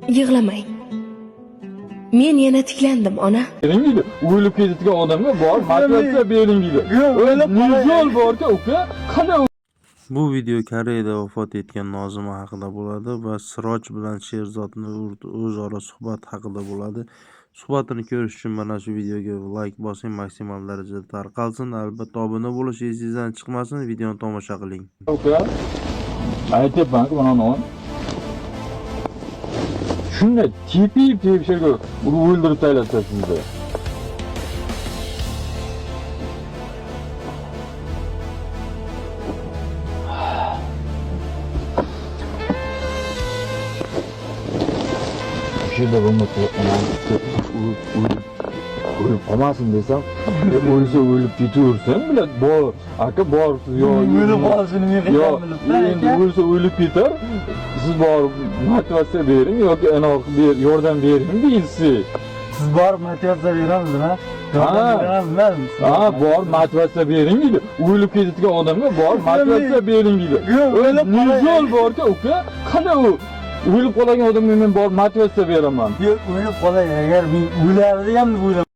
Yig'lamang. Men yana tiklandim, ona. Bering deydi. O'lib ketadigan odamga bor motivatsiya bering deydi. O'lib Ne yo'l borki uka, qanday Bu video Koreyada vafot etgan Nozima haqida bo'ladi va Siroj bilan Sherzodni o'zaro suhbat haqida bo'ladi. Suhbatini ko'rish uchun mana shu videoga like bosing, maksimal darajada tarqalsin. Albatta obuna bo'lish esingizdan chiqmasin. Videoni tomosha qiling. Uka? Aytyapman-ku mana uni. Shunday tepib tepishga urib o'ldirib tashlasa sizni. Shu yerda bo'lmasa o'lib o'lib qolmasin desam, o'lsa o'lib ketaversin, biladi. Bor, aka bor, yo O'lib qolishini men Yo, qachon bilibman endi aka? o'lsa o'lib ketar. Siz borib motivatsiya bering yoki anaqa ber, yordam bering deysiz. Siz borib motivatsiya beramizmi? Ha. Yordam beramizmi? Ha, borib motivatsiya bering deydi. O'lib ketadigan odamga borib motivatsiya bering deydi. Yo'q, o'lib Ne qolay- yo'l borki uka, qanday u o'lib qolgan odamga men borib motivatsiya beraman. Yo'q, o'lib qolay agar men o'lardi ham deb o'ylayman.